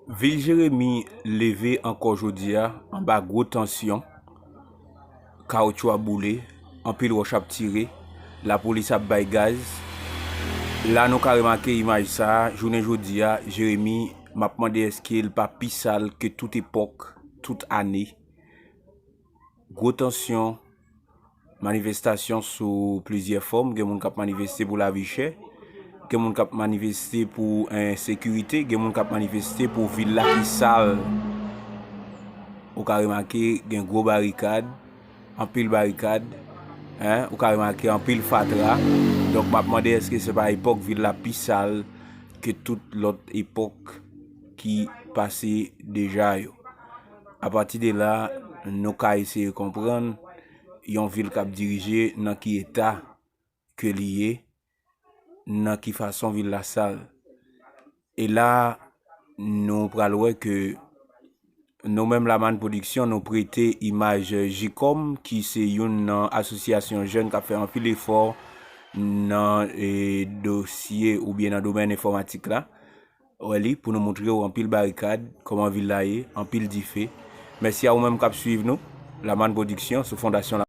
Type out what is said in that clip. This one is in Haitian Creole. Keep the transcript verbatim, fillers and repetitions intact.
Vil Jeremi leve ankò jodi a anba gwo tansyon. Kawotchou ap boule, anpil wòch ap tire, lapolis ap bay gaz. La nou ka remake imaj sa a, jounen jodi a, Jeremi, m ap mande èske l pa pi sal ke tout epòk, tout ane. Gwo tansyon, manifestasyon sou plizyè fòm. Gen moun k ap manifeste pou lavi chè, gen moun k ap manifeste pou ensekirite, gen moun k ap manifeste pou vil la ki sal. Ou ka remake gen gwo barikad, anpil barikad, en, ou ka remake anpil fatra. Donk, m ap mande èske se pa epòk vil la pi sal ke tout lòt epòk ki pase deja yo. Apati de la, nou ka eseye konprann yon vil k ap dirije nan ki eta ke li ye, nan ki fason vil la sal. E la, nou pral wè ke nou menm Lamann Pwodiksyon, nou prete imaj JICOM, ki se youn nan asosyasyon jèn k ap fè anpil efò nan, e, dosye oubyen nan domèn enfòmatik la. Wè li, pou nou moutre w anpil barikad, kòman vil la ye, anpil dife. Mèsi a ou menm k ap swiv nou, Lamann Pwodiksyon, sou fondasyon